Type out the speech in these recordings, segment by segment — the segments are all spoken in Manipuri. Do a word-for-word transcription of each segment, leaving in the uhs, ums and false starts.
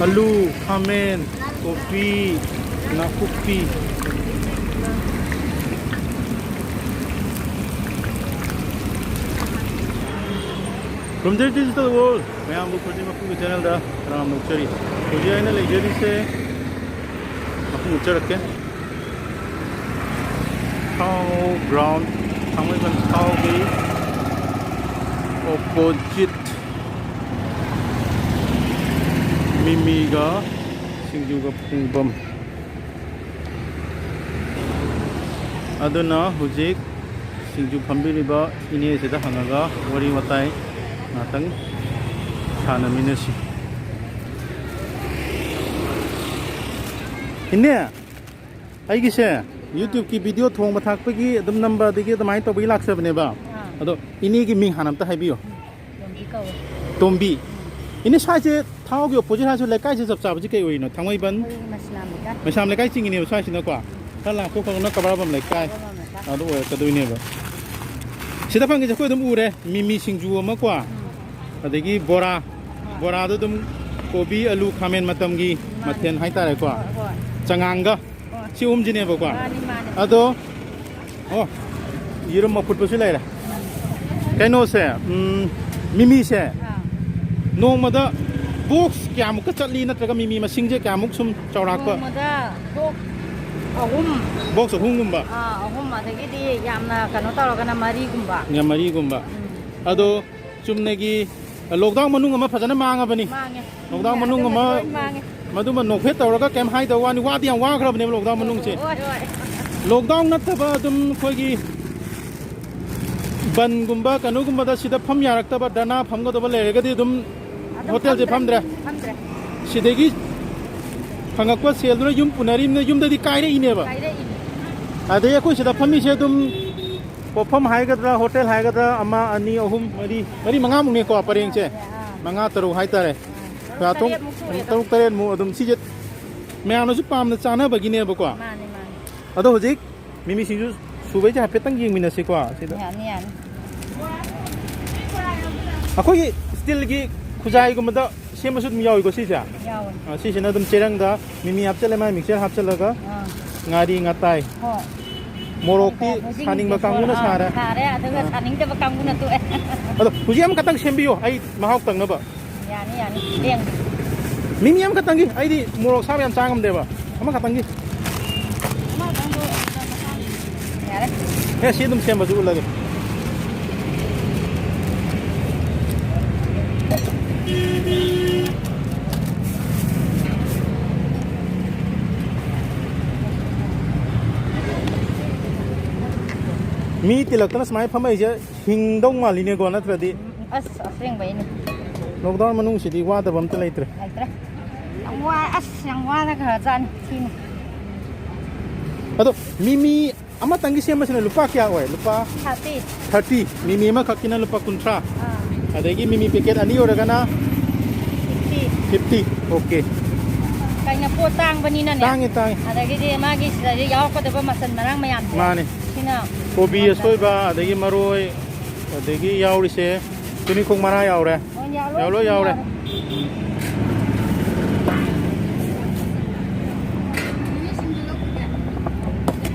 ꯑꯂꯨ, ꯈꯥꯃꯦꯟ, ꯀꯣꯕꯤ, ꯅꯥꯀꯨꯞꯄꯤ꯫ From the Digital World, ꯃꯌꯥꯝꯕꯨ ꯈꯨꯗꯤꯡꯃꯛꯄꯨꯒꯤ ꯆꯦꯅꯦꯜꯗ ꯇꯔꯥꯝꯅ ꯑꯣꯛꯆꯔꯤ꯫ ꯍꯧꯖꯤꯛ ꯑꯩꯅ ꯂꯩꯖꯔꯤꯁꯦ, ꯃꯐꯝ ꯎꯠꯆꯔꯛꯀꯦ꯫ ꯊꯥꯎ ꯒ꯭ꯔꯥꯎꯟ, ꯊꯥꯡꯃꯩꯕꯟ ꯊꯥꯎꯒꯤ ꯑꯣꯄꯣꯖꯤꯠ, ꯃꯤꯃꯤꯒ ꯁꯤꯡꯖꯨꯒ ꯐꯣꯡꯐꯝ꯫ ꯑꯗꯨꯅ ꯍꯧꯖꯤꯛ ꯁꯤꯡꯖꯨ ꯐꯝꯕꯤꯔꯤꯕ ꯏꯅꯦꯁꯤꯗ ꯍꯪꯉꯒ ꯋꯥꯔꯤ ꯋꯥꯇꯥꯏ ꯉꯥꯛꯇꯪ ꯁꯥꯟꯅꯃꯤꯟꯅꯁꯤ꯫ ꯏꯅꯦ, ꯑꯩꯒꯤꯁꯦ YouTubeꯀꯤ ꯚꯤꯗꯤꯑꯣ ꯊꯣꯡꯕ ꯊꯥꯛꯄꯒꯤ ꯑꯗꯨꯝ ꯅꯝꯕ, ꯑꯗꯒꯤ ꯑꯗꯨꯃꯥꯏꯅ ꯇꯧꯕꯒꯤ ꯂꯥꯛꯆꯕꯅꯦꯕ꯫ ꯑꯥ꯫ ꯑꯗꯣ ꯏꯅꯦꯒꯤ ꯃꯤꯡ ꯍꯥꯟꯅ ꯑꯝꯇ ꯍꯥꯏꯕꯤꯌꯣ꯫ ꯇꯣꯝꯕꯤ ꯀꯧꯋꯦ꯫ ꯇꯣꯝꯕꯤ꯫ ꯎꯝ꯫ ꯏꯅꯦ, ꯁ꯭ꯋꯥꯏꯁꯦ ꯊꯥꯎꯒꯤ ꯑꯣꯄꯣꯖꯤꯠ ꯍꯥꯏꯁꯦ ꯂꯩꯀꯥꯏꯁꯦ ꯆꯞ ꯆꯥꯕꯁꯤ ꯀꯩ ꯑꯣꯏꯔꯤꯅꯣ? ꯊꯥꯡꯃꯩꯕꯟ? ꯑꯩꯈꯣꯏ ꯃꯁꯂꯥꯝ ꯂꯩꯀꯥꯏ꯫ ꯃꯁꯂꯥꯝ ꯂꯩꯀꯥꯏ ꯆꯤꯡꯉꯤꯅꯦꯕ ꯁ꯭ꯋꯥꯏꯁꯤꯅꯀꯣ꯫ ꯎꯝ꯫ ꯈꯔ ꯂꯥꯛꯄ ꯈꯣꯠꯄꯅ ꯀꯕꯥꯔꯕꯝ ꯂꯩꯀꯥꯏ꯫ ꯀꯕꯥꯔꯕꯝ ꯂꯩꯀꯥꯏ꯫ ꯑꯗꯨ ꯑꯣꯏꯔꯛꯀꯗꯣꯏꯅꯦꯕ꯫ ꯁꯤꯗ ꯐꯪꯉꯤꯁꯦ ꯑꯩꯈꯣꯏ ꯑꯗꯨꯝ ꯎꯔꯦ꯫ ꯃꯤꯃꯤ ꯁꯤꯡꯖꯨ ꯑꯃꯀꯣ꯫ ꯎꯝ꯫ ꯑꯗꯒꯤ ꯕꯣꯔꯥ꯫ ꯍꯣꯏ꯫ ꯕꯣꯔꯥꯗꯣ ꯑꯗꯨꯝ ꯀꯣꯕꯤ, ꯑꯂꯨ, ꯈꯥꯃꯦꯟ ꯃꯇꯝꯒꯤ ꯃꯥꯅꯦ꯫ ꯃꯊꯦꯜ ꯍꯥꯏꯇꯥꯔꯦꯀꯣ꯫ ꯍꯣꯏ, ꯍꯣꯏ꯫ ꯆꯉꯥꯡꯒ꯫ ꯍꯣꯏ꯫ ꯁꯤ ꯑꯍꯨꯝꯁꯤꯅꯦꯕꯀꯣ꯫ ꯃꯥꯅꯤ, ꯃꯥꯅꯤ꯫ ꯑꯗꯣ, ꯑꯣ, ꯌꯦꯔꯨꯝ ꯑꯐꯨꯠꯄꯁꯨ ꯂꯩꯔꯦ꯫ ꯀꯩꯅꯣꯁꯦ, ꯎꯝ, ꯃꯤꯃꯤꯁꯦ ꯑꯥ꯫ ꯅꯣꯡꯃꯗ ꯕꯣꯛꯁ ꯀꯌꯥꯃꯨꯛꯀ ꯆꯠꯂꯤ, ꯅꯠꯇ꯭ꯔꯒ ꯃꯤꯃꯤ ꯃꯁꯤꯡꯁꯦ ꯀꯌꯥꯃꯨꯛ ꯁꯨꯝ ꯆꯥꯎꯔꯥꯛꯄ? ꯅꯣꯡꯃꯗ ꯕꯣꯛꯁ ꯑꯍꯨꯝ꯫ ꯕꯣꯛꯁ ꯑꯍꯨꯝꯒꯨꯝꯕ? ꯑꯥ, ꯑꯍꯨꯝ, ꯑꯗꯒꯤꯗꯤ ꯌꯥꯝꯅ ꯀꯩꯅꯣ ꯇꯧꯔꯒꯅ ꯃꯔꯤꯒꯨꯝꯕ꯫ ꯌꯥꯝ ꯃꯔꯤꯒꯨꯝꯕ꯫ ꯎꯝ꯫ ꯑꯗꯣ ꯆꯨꯝꯅꯒꯤ ꯂꯣꯛꯗꯥꯎꯟ ꯃꯅꯨꯡ ꯑꯃ ꯐꯖꯅ ꯃꯥꯡꯉꯕꯅꯤ꯫ ꯃꯥꯡꯉꯦ꯫ ꯂꯣꯛꯗꯥꯎꯟ ꯃꯅꯨꯡ ꯑꯃ ꯑꯗꯨꯃꯗꯤ ꯂꯣꯏ ꯃꯥꯡꯉꯦ꯫ ꯃꯗꯨꯃ ꯅꯣꯛꯐꯦꯠ ꯇꯧꯔꯒ ꯀꯩꯝ ꯍꯥꯏꯗꯕ ꯋꯥꯅꯤ, ꯋꯥꯗꯤ ꯌꯥꯝ ꯋꯥꯈ꯭ꯔꯕꯅꯦꯕ ꯂꯣꯛꯗꯥꯎꯟ ꯃꯅꯨꯡꯁꯦ꯫ ꯍꯣꯏ, ꯍꯣꯏ꯫ ꯂꯣꯛꯗꯥꯎꯟ ꯅꯠꯇꯕ ꯑꯗꯨꯝ ꯑꯩꯈꯣꯏꯒꯤ ꯕꯟꯒꯨꯝꯕ ꯀꯩꯅꯣꯒꯨꯝꯕꯗ ꯁꯤꯗ ꯐꯝ ꯌꯥꯔꯛꯇꯕ, ꯙꯔꯅꯥ ꯐꯝꯒꯗꯕ ꯂꯩꯔꯒꯗꯤ ꯑꯗꯨꯝ ꯑꯗꯨꯝ ꯍꯣꯇꯦꯜꯁꯦ ꯐꯝꯗ꯭ꯔꯦ, ꯐꯝꯗ꯭ꯔꯦ꯫ ꯐꯝꯗ꯭ꯔꯦ꯫ ꯁꯤꯗꯒꯤ ꯐꯪꯉꯛꯄ ꯁꯦꯜꯗꯨꯅ ꯌꯨꯝ ꯄꯨꯅꯔꯤꯕꯅꯤꯅ ꯌꯨꯝꯗꯗꯤ ꯀꯥꯏꯔꯛꯏꯅꯦꯕ꯫ ꯀꯥꯏꯔꯛꯏꯅꯦ꯫ ꯑꯗꯩ ꯑꯩꯈꯣꯏ ꯁꯤꯗ ꯐꯝꯃꯤꯁꯦ ꯑꯗꯨꯝ ꯄꯣꯠꯐꯝ ꯍꯥꯏꯒꯗ꯭ꯔꯥ, ꯍꯣꯇꯦꯜ ꯍꯥꯏꯒꯗ꯭ꯔꯥ, ꯑꯃ, ꯑꯅꯤ, ꯑꯍꯨꯝ, ꯃꯔꯤ, ꯃꯔꯤ, ꯃꯉꯥꯃꯨꯛꯅꯦꯀꯣ ꯄꯔꯦꯡꯁꯦ꯫ ꯑꯥ꯫ ꯃꯉꯥ, ꯇꯔꯨꯛ ꯍꯥꯏꯇꯥꯔꯦ꯫ ꯑꯥ꯫ ꯇꯔꯨꯛ, ꯇꯔꯨꯛ, ꯇꯔꯦꯠꯃꯨꯛ ꯑꯗꯨꯝ ꯁꯤꯁꯦ ꯃꯌꯥꯝꯅꯁꯨ ꯄꯥꯝꯅ ꯆꯥꯅꯕꯒꯤꯅꯦꯕꯀꯣ꯫ ꯃꯥꯅꯦ, ꯃꯥꯅꯦ꯫ ꯑꯗꯣ ꯍꯧꯖꯤꯛ ꯃꯤꯃꯤ ꯁꯤꯡꯖꯨ ꯁꯨꯕꯩꯁꯦ ꯍꯥꯏꯐꯦꯠꯇꯪ ꯌꯦꯡꯃꯤꯟꯅꯁꯤꯀꯣ ꯁꯤꯗ꯫ ꯌꯥꯅꯤ, ꯌꯥꯅꯤ꯫ ꯑꯩꯈꯣꯏꯒꯤ ꯁ꯭ꯇꯤꯜꯒꯤ ꯈꯨꯖꯥꯏꯒꯨꯝꯕꯗ ꯁꯦꯝꯕꯁꯨ ꯑꯗꯨꯝ ꯌꯥꯎꯏꯀꯣ ꯁꯤꯁꯦ? ꯌꯥꯎꯋꯦ꯫ ꯑ, ꯁꯤꯁꯤꯅ ꯑꯗꯨꯝ ꯆꯦꯔꯪꯗ ꯃꯤꯃꯤ ꯍꯥꯞꯆꯜꯂꯦ, ꯃꯥꯏ ꯃꯤꯛꯆꯔ ꯍꯥꯞꯆꯜꯂꯒ ꯑꯥ꯫ ꯉꯥꯔꯤ, ꯉꯥꯇꯥꯏ꯫ ꯍꯣꯏ꯫ ꯃꯣꯔꯣꯛꯇꯤ ꯑꯗꯨꯒ ꯍꯧꯖꯤꯛ ꯁꯥꯅꯤꯡꯕ ꯕꯦꯁꯣꯟ, ꯀꯥꯡꯕꯨꯅ ꯑꯥ, ꯁꯥꯔꯦ꯫ ꯁꯥꯔꯦ, ꯑꯗꯨꯒ ꯑꯥ꯫ ꯁꯥꯅꯤꯡꯗꯕ ꯀꯥꯡꯕꯨꯅ ꯇꯣꯛꯑꯦ꯫ ꯑꯗꯣ ꯍꯧꯖꯤꯛ ꯑꯃꯈꯛꯇꯪ ꯁꯦꯝꯕꯤꯌꯣ, ꯑꯩ ꯃꯍꯥꯎ ꯇꯪꯅꯕ꯫ ꯌꯥꯅꯤ, ꯌꯥꯅꯤ꯫ ꯂꯦꯡꯗꯦ꯫ ꯃꯤꯃꯤ ꯑꯃꯈꯛꯇꯪꯒꯤ, ꯑꯩꯗꯤ ꯃꯣꯔꯣꯛ ꯑꯁꯥꯕ ꯌꯥꯝ ꯆꯥ ꯉꯝꯗꯦꯕ꯫ ꯑꯃꯈꯛꯇꯪꯒꯤ꯫ ꯑꯃꯈꯛꯇꯪꯗꯣ ꯌꯥꯔꯦ꯫ ꯑꯦ, ꯁꯤ ꯑꯗꯨꯝ ꯁꯦꯝꯕꯁꯨ ꯎꯠꯂꯒꯦ꯫ ꯃꯤ ꯇꯤꯜꯂꯛꯇꯅ ꯁꯨꯃꯥꯏꯅ ꯐꯝꯃꯛꯏꯁꯦ ꯍꯤꯡꯗꯧ ꯃꯥꯜꯂꯤꯅꯦꯀꯣ, ꯅꯠꯇ꯭ꯔꯗꯤ? ꯎꯝ, ꯑꯁ, ꯑꯁꯦꯡꯕꯩꯅꯦ꯫ Lockdown ꯃꯅꯨꯡꯁꯤꯗꯤ ꯋꯥꯗꯕ ꯑꯝꯇ ꯂꯩꯇ꯭ꯔꯦ꯫ ꯂꯩꯇ꯭ꯔꯦ꯫ ꯌꯥꯝ ꯋꯥꯏ, ꯑꯁ, ꯌꯥꯝ ꯋꯥꯅ ꯈꯔ ꯆꯥꯅꯤ ꯁꯤꯅꯤ꯫ ꯑꯗꯣ ꯃꯤꯃꯤ ꯑꯃꯇꯪꯒꯤ ꯁꯦꯝꯕꯁꯤꯅ ꯂꯨꯄꯥ ꯀꯌꯥ ꯑꯣꯏ? ꯂꯨꯄꯥ ꯊꯥꯔꯇꯤ꯫ ꯊꯥꯔꯇꯤ꯫ ꯃꯤꯃꯤ ꯑꯃꯈꯛꯀꯤꯅ ꯂꯨꯄꯥ ꯀꯨꯟꯊ꯭ꯔꯥ꯫ ꯑꯥ꯫ ꯑꯗꯒꯤ ꯃꯤꯃꯤ ꯄꯦꯀꯦꯠ ꯑꯅꯤ ꯑꯣꯏꯔꯒꯅ? ꯐꯤꯐꯇꯤ꯫ ꯐꯤꯐꯇꯤ꯫ ꯑꯣꯀꯦ꯫ ꯀꯩꯅꯣ, ꯄꯣꯠ ꯇꯥꯡꯕꯅꯤꯅꯅꯦ꯫ ꯇꯥꯡꯉꯦ, ꯇꯥꯡꯉꯦ꯫ ꯑꯗꯒꯤꯗꯤ ꯃꯥꯒꯤ ꯁꯤꯗꯩꯗ ꯌꯥꯎꯔꯛꯀꯗꯕ ꯃꯆꯜ ꯃꯔꯥꯡ ꯃꯌꯥꯝꯁꯦ꯫ ꯃꯥꯅꯦ꯫ ꯁꯤꯅ ꯀꯣꯕꯤ ꯃꯃꯜ ꯑꯁꯣꯏꯕ, ꯑꯗꯒꯤ ꯃꯔꯣꯏ, ꯑꯗꯒꯤ ꯌꯥꯎꯔꯤꯁꯦ ꯇꯨꯅꯤꯈꯣꯛ ꯃꯔꯥ ꯌꯥꯎꯔꯦ꯫ ꯍꯣꯏ, ꯌꯥꯎꯔꯦ꯫ ꯌꯥꯎꯔꯦ, ꯌꯥꯎꯔꯦ꯫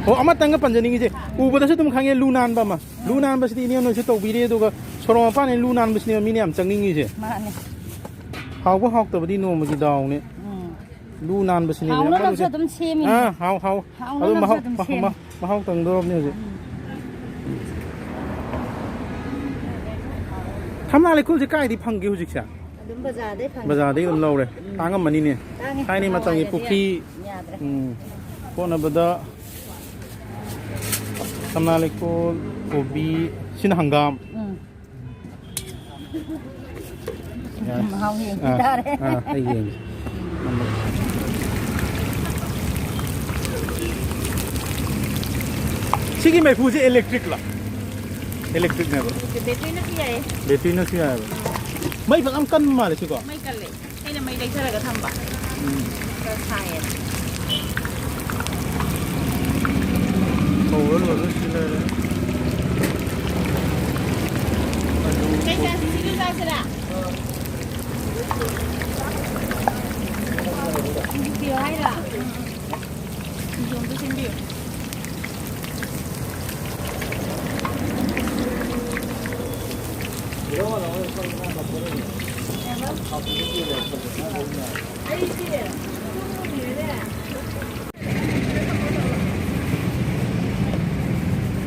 ꯑꯣ, ꯑꯃꯇꯪꯒ ꯄꯟꯖꯅꯤꯡꯉꯤꯁꯦ, ꯎꯕꯗꯁꯨ ꯑꯗꯨꯝ ꯈꯪꯉꯦ, ꯂꯨ ꯅꯥꯟꯕ ꯑꯃ꯫ ꯂꯨ ꯅꯥꯟꯕꯁꯤꯗꯤ ꯏꯅꯦ ꯅꯣꯏꯁꯨ ꯇꯧꯕꯤꯔꯦ, ꯑꯗꯨꯒ ꯁꯣꯔꯣꯛ ꯃꯄꯥꯟ ꯂꯨ ꯅꯥꯟꯕꯁꯤꯅꯦꯕ ꯃꯤꯅ ꯌꯥꯝ ꯆꯪꯅꯤꯡꯉꯤꯁꯦ꯫ ꯃꯥꯅꯦ꯫ ꯍꯥꯎꯕ ꯍꯥꯎꯇꯕꯗꯤ ꯅꯣꯡꯃꯒꯤ ꯗꯥꯎꯅꯦ꯫ ꯎꯝ꯫ ꯂꯨ ꯅꯥꯟꯕꯁꯤꯅꯦꯕ ꯌꯥꯝ ꯍꯥꯎꯅꯕꯁꯨ ꯀꯜꯂꯤꯁꯦ꯫ ꯑꯗꯨꯝ ꯁꯦꯝꯃꯤꯅꯦ꯫ ꯑꯥ, ꯍꯥꯎ, ꯍꯥꯎ꯫ ꯑꯗꯨ ꯍꯥꯎꯅꯕꯁꯨ ꯃꯍꯥꯎ, ꯑꯗꯨꯝ ꯃꯍꯥꯎ, ꯁꯦꯝꯃꯤ꯫ ꯃꯍꯥꯎ ꯇꯪꯗꯧꯔꯕꯅꯦ ꯍꯧꯖꯤꯛ꯫ ꯎꯝ꯫ ꯊꯝꯅꯥ ꯂꯩꯈꯣꯜꯁꯦ ꯀꯥꯏꯗꯤ ꯐꯪꯒꯦ ꯍꯧꯖꯤꯛꯁꯦ? ꯑꯗꯨꯝ ꯕꯖꯥꯔꯗꯩ ꯐꯪꯉꯦ꯫ ꯕꯖꯥꯔꯗꯩ ꯑꯗꯨꯝ ꯂꯧꯔꯦ꯫ ꯎꯝ꯫ ꯇꯥꯡꯉꯝꯃꯅꯤꯅꯦ꯫ ꯇꯥꯡꯉꯦ꯫ ꯊꯥꯏꯅꯩ ꯃꯇꯝꯒꯤ ꯅꯍꯥꯟꯋꯥꯏꯒꯗꯤ ꯄꯨꯈ꯭ꯔꯤ꯫ ꯌꯥꯗ꯭ꯔꯦ꯫ ꯎꯝ꯫ ꯀꯣꯠꯅꯕꯗ ꯊꯝꯅꯥ ꯂꯩꯈꯣꯜ, ꯀꯣꯕꯤ, ꯁꯤꯅ ꯍꯪꯒꯥꯝ꯫ ꯎꯝ꯫ ꯌꯥꯔꯦ꯫ ꯃꯍꯥꯎ ꯌꯦꯡꯈꯤ ꯑꯥ, ꯇꯥꯔꯦ꯫ ꯑꯥ, ꯑꯩ ꯌꯦꯡꯒꯦ꯫ ꯁꯤꯒꯤ ꯃꯩꯐꯨꯁꯦ electric ꯂꯣ? Electric ꯅꯦꯕ꯫ Battery ꯅꯁꯨ ꯌꯥꯏꯌꯦ꯫ Battery ꯅꯁꯨ ꯌꯥꯏꯌꯦꯕ꯫ ꯃꯩ ꯐꯖꯅ ꯀꯟꯕ ꯃꯥꯜꯂꯦ ꯁꯤꯀꯣ? ꯃꯩ ꯀꯜꯂꯦ꯫ ꯑꯩꯅ ꯃꯩ ꯂꯩꯊꯔꯒ ꯊꯝꯕ꯫ ꯎꯝ꯫ ꯈꯔ ꯁꯥꯏꯌꯦꯅ꯫ ꯍꯧꯔ ꯂꯣꯏꯔ ꯁꯤ ꯂꯩꯔꯦ꯫ ꯑꯂꯨ, ꯀꯩ ꯆꯥꯁꯤ? ꯀꯣꯕꯤ꯫ ꯁꯤꯡꯖꯨ ꯆꯥꯁꯤꯔꯥ? ꯁꯤꯡꯖꯨ ꯄꯤꯌꯣ ꯍꯥꯏꯔ? ꯁꯤꯡꯖꯨ ꯑꯝꯇ ꯁꯦꯝꯕꯤꯌꯨ꯫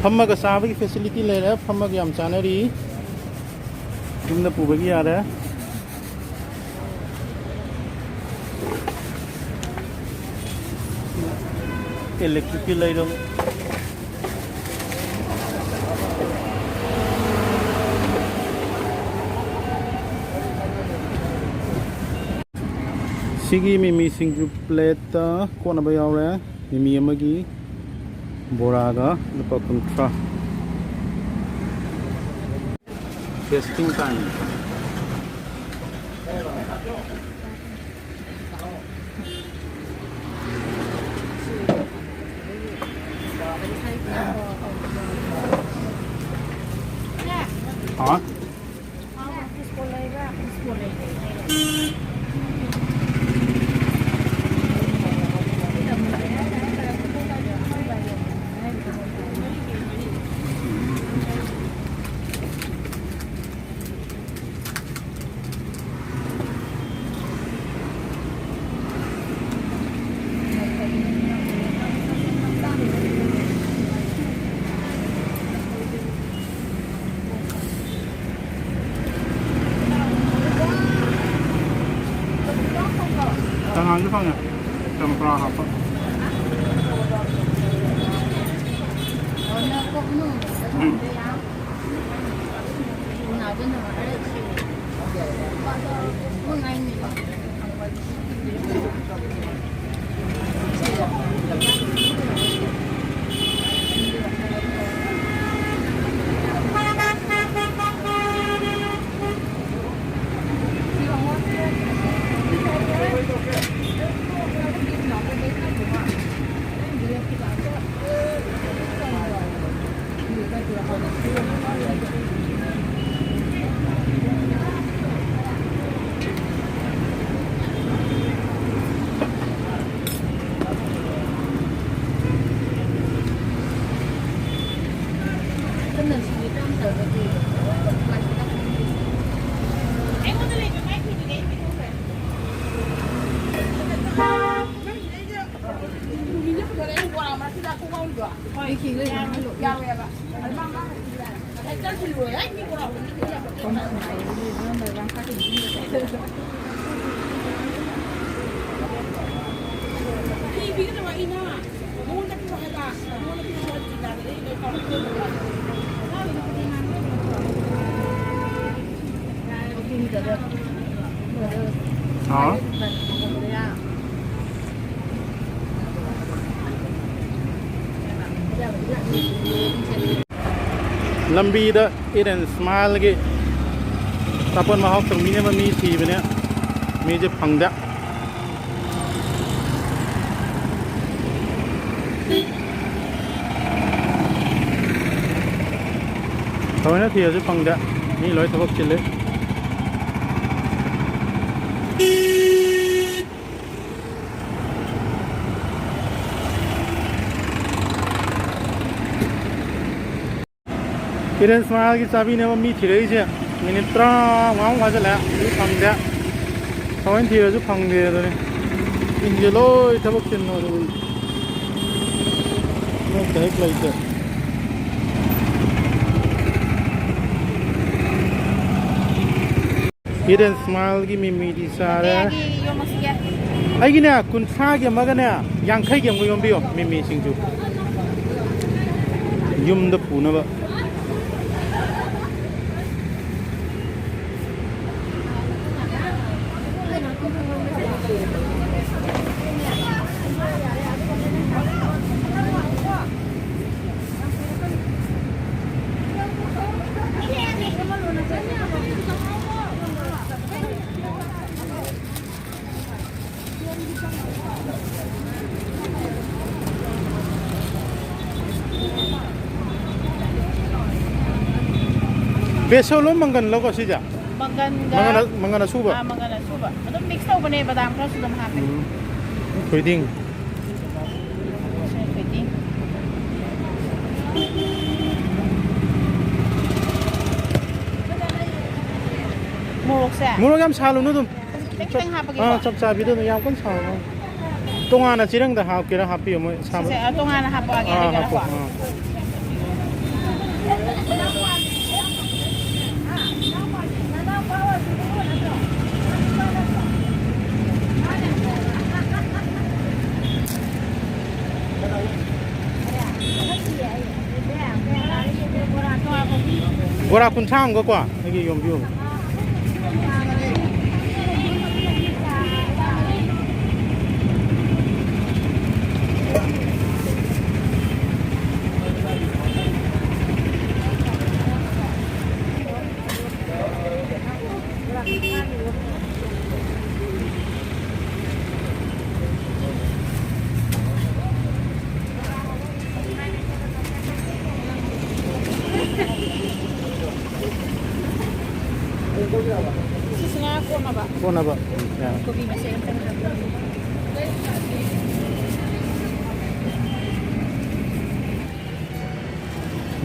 ꯐꯝꯃꯒ ꯆꯥꯕꯒꯤ facility ꯂꯩꯔꯦ, ꯐꯝꯃꯒ ꯌꯥꯝ ꯆꯥꯅꯔꯤ꯫ ꯌꯨꯝꯗ ꯄꯨꯕꯒꯤ ꯌꯥꯔꯦ꯫ Electric ꯀꯤ ꯂꯩꯔꯝ꯫ ꯁꯤꯒꯤ ꯃꯤꯃꯤ ꯁꯤꯡꯖꯨ plate ꯇ ꯀꯣꯠꯅꯕ ꯌꯥꯎꯔꯦ꯫ ꯃꯤꯃꯤ ꯑꯃꯒꯤ ꯕꯣꯔꯥꯒ ꯂꯨꯄꯥ ꯀꯨꯟꯊ꯭ꯔꯥ꯫ Testing time꯫ ꯍꯥ? ꯆꯉꯥꯡꯁꯨ ꯐꯪꯉꯦ꯫ ꯆꯝꯄ꯭ꯔꯥ ꯍꯥꯞꯄ꯫ ꯎꯝ꯫ ꯂꯝꯕꯤꯗ Eat and Smileꯒꯤ ꯑꯆꯥꯄꯣꯠ ꯃꯍꯥꯎ ꯇꯪꯕꯤꯅꯕ ꯃꯤ ꯊꯤꯕꯅꯦ, ꯃꯤꯁꯦ ꯐꯪꯗꯦ꯫ ꯊꯑꯣꯏꯅ ꯊꯤꯔꯁꯨ ꯐꯪꯗꯦ, ꯃꯤ ꯂꯣꯏ ꯊꯕꯛ ꯆꯤꯜꯂꯤ꯫ Eat and Smileꯒꯤ ꯆꯥꯕꯤꯅꯕ ꯃꯤ ꯊꯤꯔꯛꯏꯁꯦ ꯃꯤꯅꯤꯠ ꯇꯔꯥꯃꯉꯥꯃꯨꯛ ꯐꯥꯖꯤꯜꯂꯛꯑꯦ, ꯑꯗꯨ ꯐꯪꯗꯦ꯫ ꯊꯑꯣꯏꯅ ꯊꯤꯔꯁꯨ ꯐꯪꯗꯦ ꯑꯗꯨꯅꯤ꯫ ꯃꯤꯁꯤꯡꯁꯦ ꯂꯣꯏ ꯊꯕꯛ ꯆꯤꯟꯅꯕ꯫ ꯑꯃꯠꯇ ꯍꯦꯛ ꯂꯩꯇꯦ꯫ Eat and Smileꯒꯤ ꯃꯤꯃꯤꯗꯤ ꯆꯥꯔꯦ꯫ ꯀꯌꯥꯒꯤ ꯌꯣꯝꯃꯛꯁꯤꯒꯦ? ꯑꯩꯒꯤꯅꯦ, ꯀꯨꯟꯊ꯭ꯔꯥꯒꯤ ꯑꯃꯒꯅꯦ, ꯌꯥꯡꯈꯩꯒꯤ ꯑꯃꯒ ꯌꯣꯝꯕꯤꯌꯣ, ꯃꯤꯃꯤ ꯁꯤꯡꯖꯨ꯫ ꯌꯨꯝꯗ ꯄꯨꯅꯕ꯫ ꯕꯦꯁꯣꯟꯂꯣ ꯃꯪꯒꯟꯂꯣꯀꯣ ꯁꯤꯁꯦ? ꯃꯪꯒꯟꯒ ꯃꯪꯒꯟ ꯑ-, ꯃꯪꯒꯟ ꯑꯁꯨꯕ? ꯑꯥ, ꯃꯪꯒꯟ ꯑꯁꯨꯕ꯫ ꯑꯗꯨꯝ ꯃꯤꯛꯁ ꯇꯧꯕꯅꯦ, ꯕꯗꯥꯝ ꯈꯔꯁꯨ ꯑꯗꯨꯝ ꯍꯥꯞꯄꯦ꯫ ꯎꯝ꯫ ꯊꯣꯏꯗꯤꯡ꯫ ꯊꯣꯏꯗꯤꯡ꯫ ꯃꯣꯔꯣꯛꯁꯦ? ꯃꯣꯔꯣꯛ ꯌꯥꯝ ꯁꯥꯍꯜꯂꯨꯅꯨ ꯑꯗꯨꯝ꯫ ꯈꯤꯇꯪ ꯈꯤꯇꯪ ꯍꯥꯞꯄꯒꯦꯀꯣ꯫ ꯑꯥ, ꯆꯞ ꯆꯥꯕꯤꯗꯣ ꯑꯗꯨꯝ ꯌꯥꯝ ꯀꯟꯅ ꯁꯥꯍꯜꯂꯨꯅꯨ꯫ ꯇꯣꯉꯥꯟꯅ ꯆꯦꯔꯪꯗ ꯍꯥꯞꯀꯦꯔꯥ ꯍꯥꯞꯄꯤꯌꯣ, ꯃꯣꯏ ꯁꯥꯕ-, ꯁꯤꯁꯦ, ꯑ, ꯇꯣꯉꯥꯟꯅ ꯍꯥꯞꯄꯛꯑꯒꯦ ꯑꯥ, ꯑꯗꯨꯗꯤ ꯍꯥꯞꯄꯣ, ꯀꯣ꯫ ꯑꯥ꯫ ꯕꯣꯔꯥ ꯀꯨꯟꯊ꯭ꯔꯥ ꯑꯃꯒꯀꯣ ꯑꯩꯒꯤ ꯌꯣꯝꯕꯤꯌꯣ꯫ ꯁꯤꯁꯤꯅ ꯀꯣꯠꯅꯕ꯫ ꯀꯣꯠꯅꯕ꯫ ꯌꯥꯔꯦ꯫ ꯀꯣꯕꯤ ꯃꯆꯦꯠ ꯑꯝꯇꯪ ꯍꯥꯞꯄꯤꯌꯨ꯫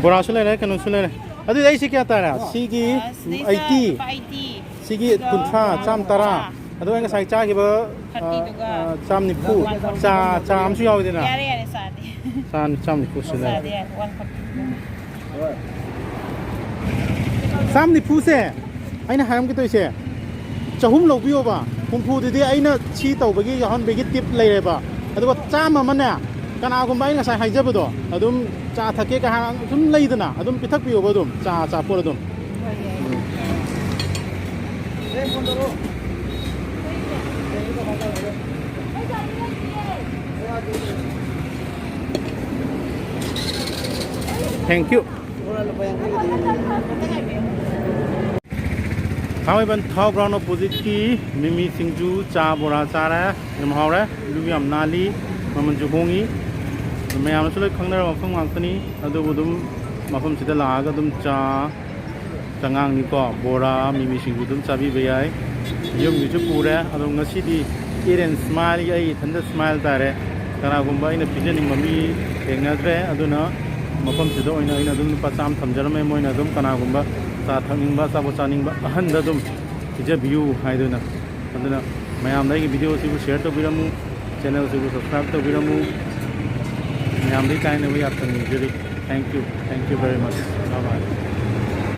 ꯕꯣꯔꯥꯁꯨ ꯂꯩꯔꯦ, ꯀꯩꯅꯣꯁꯨ ꯂꯩꯔꯦ꯫ ꯑꯗꯨꯗꯤ ꯑꯩꯁꯤ ꯀꯌꯥ ꯇꯥꯔꯦ? ꯁꯤꯒꯤ ꯑ, ꯁꯤꯗꯩꯁꯤꯗ ꯑꯩꯠꯇꯤ꯫ ꯂꯨꯄꯥ ꯑꯩꯠꯇꯤ꯫ ꯁꯤꯒꯤ ꯑꯗꯨꯒ ꯀꯨꯟꯊ꯭ꯔꯥ, ꯆꯥꯝ ꯇꯔꯥ꯫ ꯀꯨꯟꯊ꯭ꯔꯥ꯫ ꯑꯗꯨꯒ ꯑꯩ ꯉꯁꯥꯏ ꯆꯥꯈꯤꯕ, ꯑ, ꯊꯥꯔꯇꯤꯗꯨꯒ ꯑ, ꯆꯥꯝ ꯅꯤꯐꯨ꯫ One forty. ꯆꯥ, ꯆꯥ ꯑꯃꯁꯨ ꯌꯥꯎꯋꯤꯗꯅ꯫ ꯌꯥꯔꯦ, ꯌꯥꯔꯦ, ꯆꯥꯗꯦ꯫ ꯆꯥ, ꯆꯥꯝ ꯅꯤꯐꯨ ꯁꯨ ꯂꯩꯔꯦ꯫ ꯆꯥꯗꯦ, ꯌꯥꯔꯦ, ꯋꯥꯟ ꯐꯣꯔꯇꯤ꯫ ꯆꯥꯝ ꯅꯤꯐꯨꯁꯦ ꯑꯩꯅ ꯍꯥꯏꯔꯝꯒꯦ ꯇꯧꯔꯤꯁꯦ, ꯆꯍꯨꯝ ꯂꯧꯕꯤꯌꯣꯕ꯫ ꯍꯨꯝꯐꯨꯗꯨꯗꯤ ꯑꯩꯅ ꯁꯤ ꯇꯧꯕꯒꯤ ꯌꯥꯎꯍꯟꯕꯒꯤ ꯇꯤꯞ ꯂꯩꯔꯦꯕ꯫ ꯑꯗꯨꯒ ꯆꯥꯝꯃ ꯑꯃꯅꯦ, ꯀꯅꯥꯒꯨꯝꯕ ꯑꯩ ꯉꯁꯥꯏ ꯍꯥꯏꯖꯕꯗꯣ, ꯑꯗꯨꯝ ꯆꯥ ꯊꯛꯀꯦ ꯀꯥꯏ ꯍꯥꯏ-, ꯁꯨꯝ ꯂꯩꯗꯅ, ꯑꯗꯨꯝ ꯄꯤꯊꯛꯄꯤꯌꯣꯕ ꯑꯗꯨꯝ, ꯆꯥ ꯑꯆꯥꯄꯣꯠ ꯑꯗꯨꯝ꯫ Thank you. ꯊꯥꯡꯃꯩꯕꯟ ꯊꯥꯎ ꯒ꯭ꯔꯥꯎꯟ ꯑꯣꯄꯣꯖꯤꯠꯀꯤ ꯃꯤꯃꯤ ꯁꯤꯡꯖꯨ, ꯆꯥ, ꯕꯣꯔꯥ ꯆꯥꯔꯦ꯫ ꯌꯥꯝ ꯍꯥꯎꯔꯦ꯫ ꯑꯗꯨꯒ ꯌꯥꯝ ꯅꯥꯜꯂꯤ꯫ ꯃꯃꯜꯁꯨ ꯍꯣꯡꯉꯤ꯫ ꯃꯌꯥꯝꯅꯁꯨ ꯂꯣꯏ ꯈꯪꯅꯔꯕ ꯃꯐꯝ ꯉꯥꯛꯇꯅꯤ꯫ ꯑꯗꯨꯕꯨ ꯑꯗꯨꯝ ꯃꯐꯝꯁꯤꯗ ꯂꯥꯛꯑꯒ ꯑꯗꯨꯝ ꯆꯥ, ꯆꯉꯥꯡꯅꯤꯀꯣ, ꯕꯣꯔꯥ, ꯃꯤꯃꯤ ꯁꯤꯡꯖꯨ ꯑꯗꯨꯝ ꯆꯥꯕꯤꯕ ꯌꯥꯏ꯫ ꯌꯨꯝꯒꯤꯁꯨ ꯄꯨꯔꯦ꯫ ꯑꯗꯣ ꯉꯁꯤꯗꯤ Eat and Smileꯒꯤ ꯑꯩ ꯏꯊꯟꯇ smile ꯇꯥꯔꯦ꯫ ꯀꯅꯥꯒꯨꯝꯕ ꯑꯩꯅ ꯄꯤꯖꯅꯤꯡꯕ ꯃꯤ ꯊꯦꯡꯅꯗ꯭ꯔꯦ꯫ ꯑꯗꯨꯅ ꯃꯐꯝꯁꯤꯗ ꯑꯣꯏꯅ ꯑꯩꯅ ꯑꯗꯨꯝ ꯂꯨꯄꯥ ꯆꯥꯝꯃ ꯊꯝꯖꯔꯝꯃꯦ꯫ ꯃꯣꯏꯅ ꯑꯗꯨꯝ ꯀꯅꯥꯒꯨꯝꯕ ꯆꯥ ꯊꯛꯅꯤꯡꯕ, ꯑꯆꯥꯄꯣꯠ ꯆꯥꯅꯤꯡꯕ ꯑꯍꯟꯗ ꯑꯗꯨꯝ ꯄꯤꯖꯕꯤꯌꯨ ꯍꯥꯏꯗꯨꯅ꯫ ꯑꯗꯨꯅ ꯃꯌꯥꯝꯗ ꯑꯩꯒꯤ video ꯁꯤꯕꯨ share ꯇꯧꯕꯤꯔꯝꯃꯨ, channel ꯁꯤꯕꯨ subscribe ꯇꯧꯕꯤꯔꯝꯃꯨ꯫ ꯃꯌꯥꯝꯗꯒꯤ ꯀꯥꯏꯅꯕ ꯌꯥꯊꯪ ꯅꯤꯖꯔꯤ꯫ Thank you, thank you very much꯫